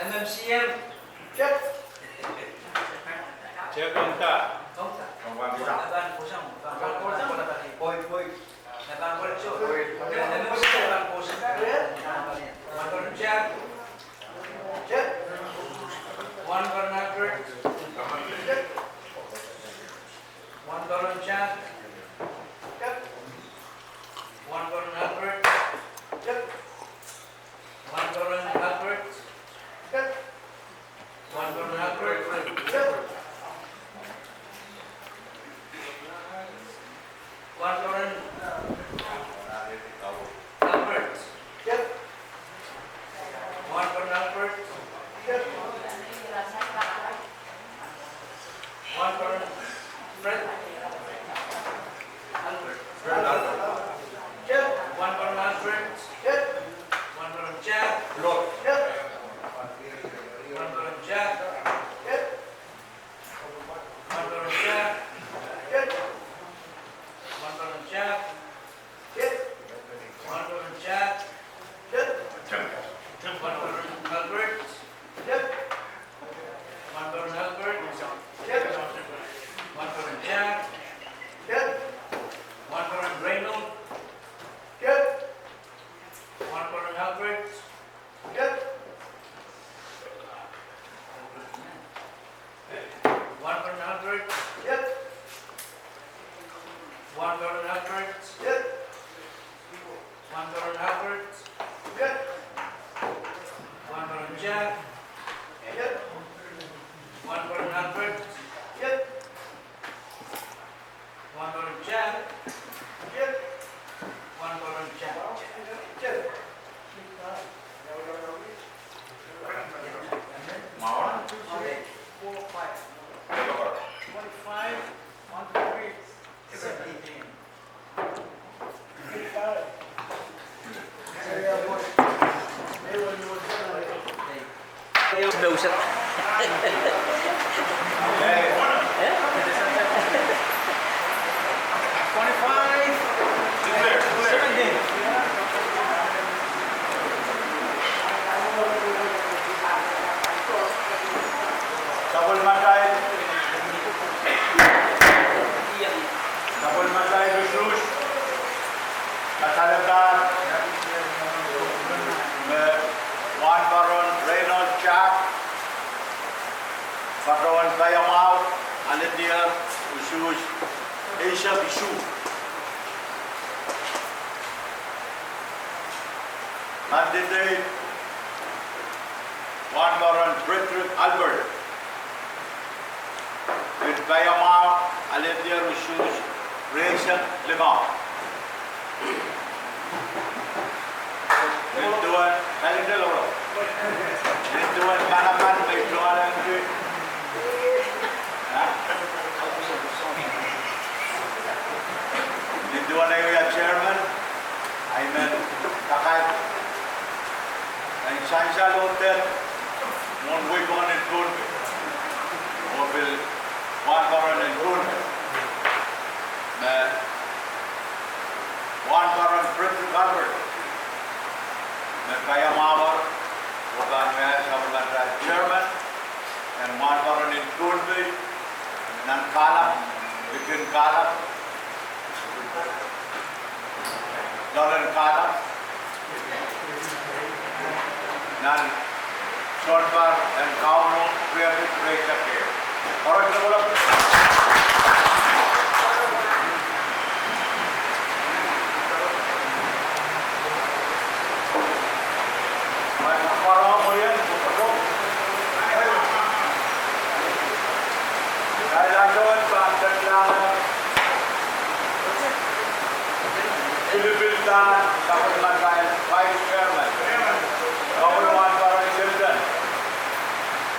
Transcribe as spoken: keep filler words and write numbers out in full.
M M C M. Check. Check, kongta. Kongta. Kongta. Sapwellimatail, sapwellimatail usuhs, kasalehda me Wahnpoaron Raynold Jack, patohwan paiamwahu, alehdi usuhs eisek isuh. Kandideit Wahnpoaron Frederick Albert, pil paiamwahu, alehdi usuhs rieisek limau. Nin duwen, kaidehn lolo. Nin duwen manaman me I tungoalenki. Nin duwen ei wia chairman, I men kak en sansal oh dehr, mwohn wei pwon Pohnpei, oh pil wahnpoaron en Pohnpei, me wahnpoaron Frederick Albert, me paiamwahu, oh pahn wia sapwellimatail chairman en wahnpoaron en Pohnpei, nan kahlap, likin kahlap, loalen kahlap, nan sounpar en Kauno, riekid reisek ehu. Koaros lapalap.